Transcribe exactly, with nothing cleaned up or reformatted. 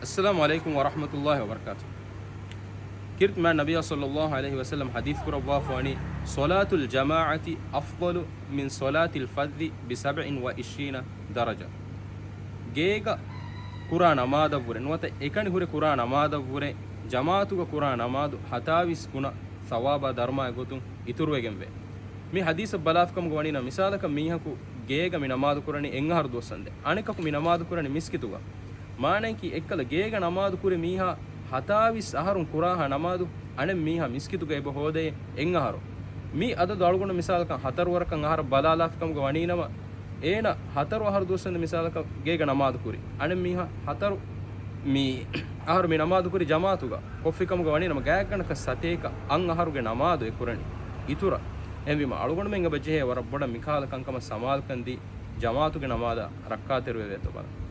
އައްސަލާމު ޢަލައިކުމް ވަރަޙްމަތުﷲި ވަބަރަކާތު. ކީރިތި މާތް ނަބިއްޔާ ޞައްލައްލާހު ޢަލައިހި ވަސައްލަމް ޙަދީޘް ކުރައްވާފަވަނީ، "صلاة الجماعة أفضل من صلاة الفذ بسبع وعشرين درجة." ގޭގަ ކުރާ ނަމާދަށްވުރެ ނުވަތަ އެކަނި ހުރެ ކުރާ ނަމާދަށްވުރެ ޖަމާޢަތުގަ ކުރާ ނަމާދު ހަތާވީސް ގުނަ ޘަވާބާ ދަރުމައާ ގޮތުން އިތުރުވެގެންވޭ. މި ޙަދީޘަށް ބަލާފަ ކަމުގަ ވަނީ ނަމަ، މިސާލަކަށް މީހަކު ގޭގަ މި ނަމާދު ކުރަނީ އެއްއަހަރު ދުވަސްވަންދެން، އަނެކަކު މި ނަމާދު ކުރަނީ މިސްކިތުގަ. މާނައަކީ އެއްކަލަ ގޭގަ ނަމާދު ކުރި މީހާ ހަތާވީސް އަހަރުން ކުރާހާ ނަމާދު އަނެއް މީހާ މިސްކިތުގަ އެބަ ހޯދައޭ އެއްއަހަރު. މި އަދަދު އަޅުގަނޑު މިސާލަކަށް ހަތަރު ވަރަކަށް އަހަރަށް ބަލާލާފަ ކަމުގަ ވަނީ ނަމަ، އޭނަ ހަތަރު އަހަރު ދުވަސްވަންދެން މިސާލަކަށް ގޭގަ ނަމާދު ކުރި. އަނެއް މީހާ ހަތަރު މި އަހަރު މި ނަމާދު ކުރި ޖަމާޢަތުގަ ކޮށްފި ކަމުގަ ވަނީ ނަމަ، ގާތްގަނޑަކަށް ސަތޭކަ އަށް އަހަރުގެ ނަމާދު އެ ކުރަނީ އިތުރަށް. އެހެންވީމަ އަޅުގަނޑުމެން އެބަ ޖެހޭ ވަރަށް ބޮޑަށް މިކަހަލަ ކަންކަމަށް ސަމާލުކަން ދީ، ޖަމާޢަތުގެ ނަމާދަށް ރައްކާތެރިވެވޭތޯ ބަލަން.